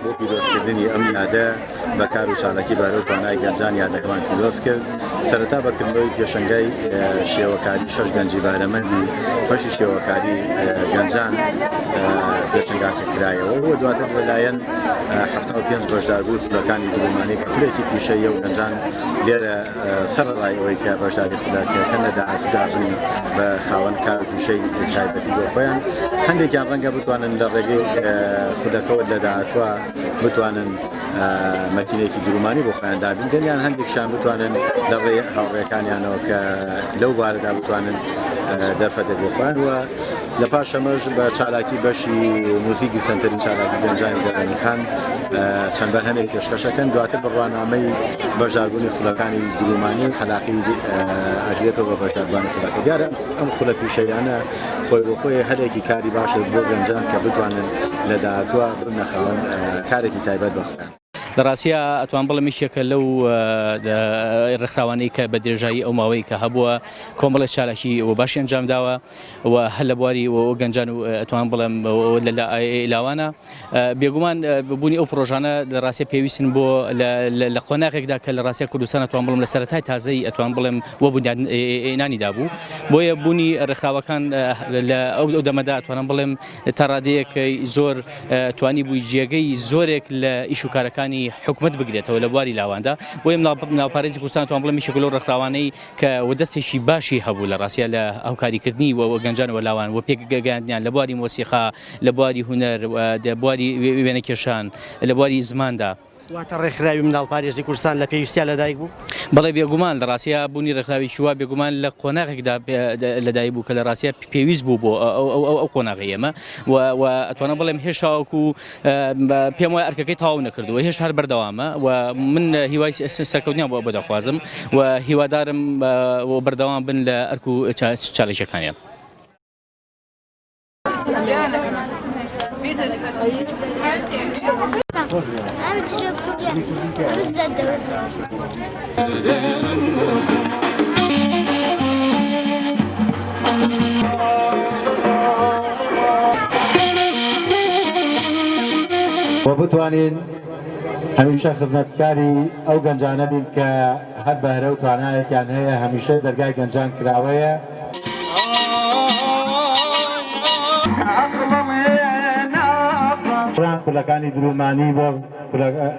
بۆ پیرۆزکردنی ئەم یادە بە کار و چالاکی بەهرە و توانای گەنجان یادەکەمان پیرۆز کرد. سەرەتا بە کردنەوەی پێشەنگای شێوەکاری شەش گەنجی بەهرەمەندی بەشی شێوەکاری گەنجان پێشەنگاکە کرایەوە و دواتر لەلایەن 75 بەشداربووی خولەکانی درومانی کە خولێکی پیشەیە و گەنجان لێرە سەرەڕای ئەوەی کە بەشداری خولەکەکەن لە داهاتوودا بن بە خاوەن کار و پیشەی تایبەتی بۆ خۆیان، هەندێکیان ڕەنگە بتوانن لە ڕێگەی خولەکەوە لە داهاتووە بتوانن مەکینێکی درومانی بۆ خۆیان دابین کەن یان هەندێکشان بتوانن لە ڕێ هاوڕێکانیانەوە کە لەو بارەدا بتوانن دەرفەتێک بۆ خۆیان و لە پاش ئەمەش بە چالاکی بەشی موزیکی سەنتەری چالاکی گەنجانی دەرەنیخان چەند بەرهەمێک پێشکەشەکەن دواتر بڕوانامەی بەشداربوونی خولەکانی زرومانی و حەلاقی ئەدرێتەوە بە بەشداربووانی خولەکە. دیارە ئەم خولە پیشەیانە خۆی بۆ خۆی هەلێکی کاری باشە بۆ گەنجان کە بتوانن لە داهاتووە ببنە خاوەن کارێکی تایبەت بە خۆیان. لە ڕاستیا ئەتوان بڵێم یەکێکە لەو ڕێکخراوانەی کە بە درێژایی ئەو ماوەی کە هەبووە کۆمەڵێ چالاکی و باشی ئەنجام داوە و هەر لە بواری گەنجان و ئەتوان بڵێم لە لاوانە بێگومان بوونی ئەو پرۆژانە لە ڕاستە پێویستن بۆ لە قۆناغێکدا کە لە ڕاستە کوردستان ئەتوان بڵم لە سەرەتای تازەی ئەتوان بڵێم وە بنیادنانی دابوو بۆیە بوونی ڕێکخراوەکان لە ئەو دەمەدا ئەتوانم بڵێم تا ڕادەیەک زۆر توانی بووی جێگەی زۆرێک لە ئیش و کارەکانی حکومت بگرێتەوە لە بواری لاواندا بۆیە منداڵپارێزی کوردستان توان بڵێم یەکێک لەو ڕێکخراوانەی کە دەستێکی باشی هەبوو لە ڕاستیا لە هاوکاریکردنی و گەنجان و لاوان و پێگەیاندنیان لە بواری مۆسیقا لە بواری هونەر لە بواری وێنەکێشان لە بواری زماندا. واتە ڕێکخراوی منداڵپارێزی کوردستان لە پێویستیا لەدایک بوو؟ بەڵێ بێگومان لە ڕاستیا بوونی ڕێکخراوێکی وا بێگومان لە قۆناغێکدا لەدایک بوو کە لە ڕاستیا پێویست بوو بۆ ئەو قۆناغی ئێمە و ئەتوانم بڵێم هێشتاوەکو پێم وایە ئەرکەکەی تەواو نەکردووە هێشتا هەر بەردەوامە و من هیوای سەرکەوتنیان بۆ بۆ دەخوازم و هیوادارم بەردەوام بن لە ئەرک و چالاکیەکانیان. و بتوانین هەمیشە خزمەتکاری ئەو گەنجانە بین کە هەر بەهرە و توانایەکیان هەیە، هەمیشە دەرگای گەنجان کراوەیە. خولەکانی دروومانی بۆ خولەکە.